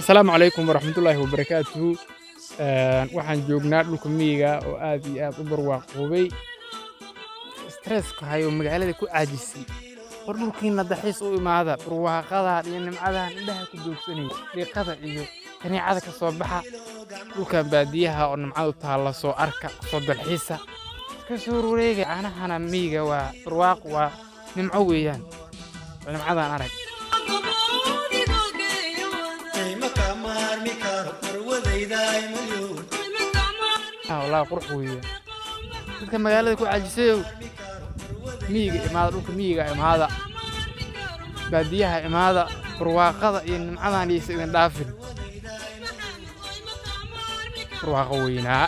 Asalaamu calaykum waraxmatullaahi wabarakaatuhu. Waxaan joognaa dhulka miyiga oo aad iyo aad u barwaaqoobay. Stresska hayo magaalada ku caajisay. War dhulkiina dalxiis u imaada, barwaaqadan iyo nimcadahan indhaha ku doogsanaya, dhiiqada iyo kaneecada ka soo baxa. Dhulkan baadiyaha oo nimcadu taalla soo arka, soo dalxiisa. Iska soo wareega caanahana miyiga waa barwaaqo, waa nimco weeyaan. Nimcadan arag. Wallaahi qurux weeyaan. Dadka magaalada ku caajisayow, miyiga imaada, dhulka miyiga imaada, baadiyaha imaada, barwaaqada iyo nimcadan iyaysan idin dhaafin. Barwaaqo weynaa.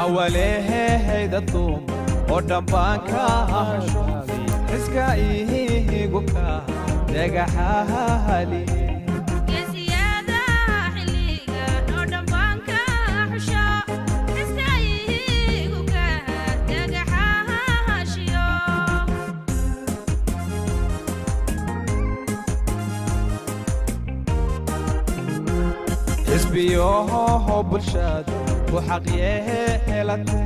Cawaleeheyda duum oo dhammaan ka hasho iska ihigu ka dhagaxahali. Xisbiyohoho bulshadu ku xaqyehelate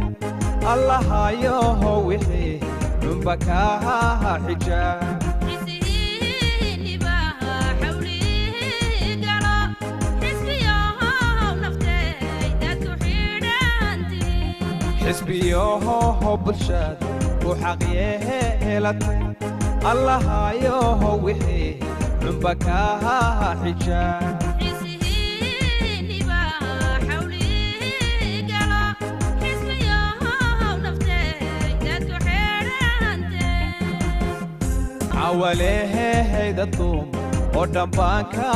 allahayoho wixii xunba kaha xijaab. Xisbiyohoho bulshadu ku xaqyehelate allahayoho wixii xunba kaha xijaab. Cawaleeheyda duum oo dhammaan ka